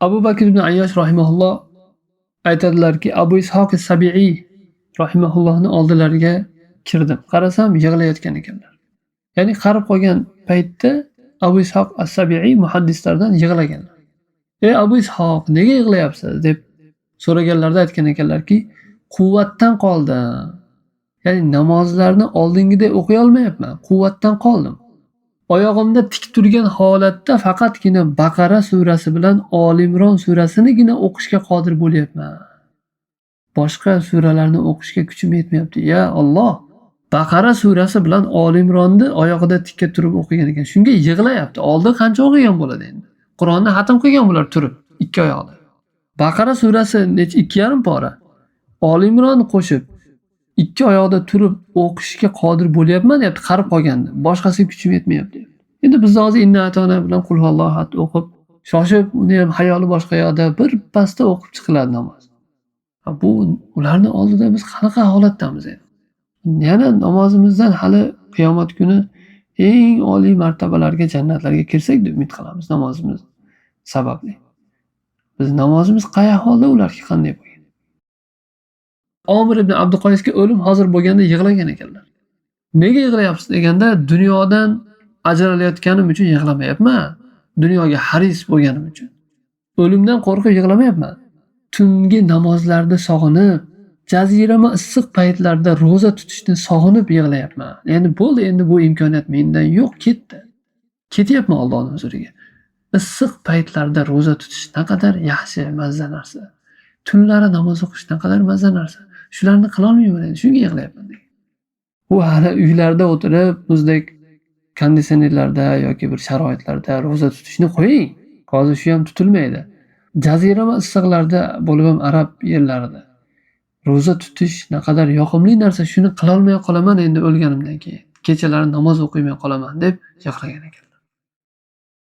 Abu Bakr ibn Ayyosh rahimahulloh aytadilarki, Abu Ishoq Sabiiy rahimahullohni oldilariga kirdim. Qarasam yig'layotgan ekanlar. Ya'ni qarib qolgan paytda Abu Ishoq as-Sabiiy muhaddislardan yig'laganlar. "Ey Abu Ishoq, nega yig'layapsiz?" deb so'raganlarida aytgan ekanlarki, "Quvvatdan qoldim. Ya'ni namozlarni oldingidek o'qiy olmayapman, quvvatdan qoldim. Oyog'imda tik turgan holatda faqatgina Baqara surasi bilan Oli Imron surasinigina o'qishga qodir bo'lyapman. Boshqa suralarni o'qishga kuchim yetmayapti. Ya Alloh, Baqara surasi bilan Oli Imronni oyog'ida tikka turib o'qigan ekan. Shunga yig'layapti. Oldin qancha o'qigan bo'ladi endi? Qur'onni xatm qilgan bular turib, ikki oyoqda. Baqara surasi necha 2,5 pora. Oli Imronni qo'shib ikki oyoqda turib o'qishga qodir bo'lyapman deyapti, qarib qolganda. Boshqasiga kuchim yetmayapti deyapti. Endi biz hozir inna atona bilan qul huvallohu ahad o'qib, shoshib, uni ham xayoli boshqa yoqda bir pasda o'qib chiqiladi namoz. Bu ularni oldida biz qanaqa holatdamiz endi? Yana namozimizdan hali qiyomat kuni eng oliy martabalarga, jannatlarga kirsak deb umid qilamiz namozimiz sababli. Biz namozimiz qay ahvolda, ularga qanday bo'lgan? Omir ibn Abduqoyisga o'lim hozir bo'lganda yig'lagan ekanlar. Nega yig'layapsiz deganda, dunyodan ajralayotganim uchun yig'lamayapman. Dunyoga haris bo'lganim uchun. O'limdan qo'rqib yig'lamayapman. Tungi namozlarda sog'inib, jazirama issiq paytlarda ro'za tutishni sog'inib yig'layapman. Ya'ni bo'ldi, endi bu imkoniyat mendan yo'q, ketdi. Ketyapman Allohning huzuriga. Issiq paytlarda ro'za tutish naqadar yaxshi, mazza narsa. Tunlari namoz o'qish naqadar mazza narsa. Shularni qila olmayman endi, shunga yig'layapman degan. U hali uylarda o'tirib, muzdek konditsionerlarda yoki bir sharoitlarda ro'za tutishni qo'ying. Hozir shu ham tutilmaydi. Jazirama issiqlarda bo'lib ham arab yerlarida ro'za tutish naqadar yoqimli narsa, shuni qilolmay qolaman endi o'lganimdan keyin. Kechalari namoz o'qiymay qolaman deb yig'lagan ekan.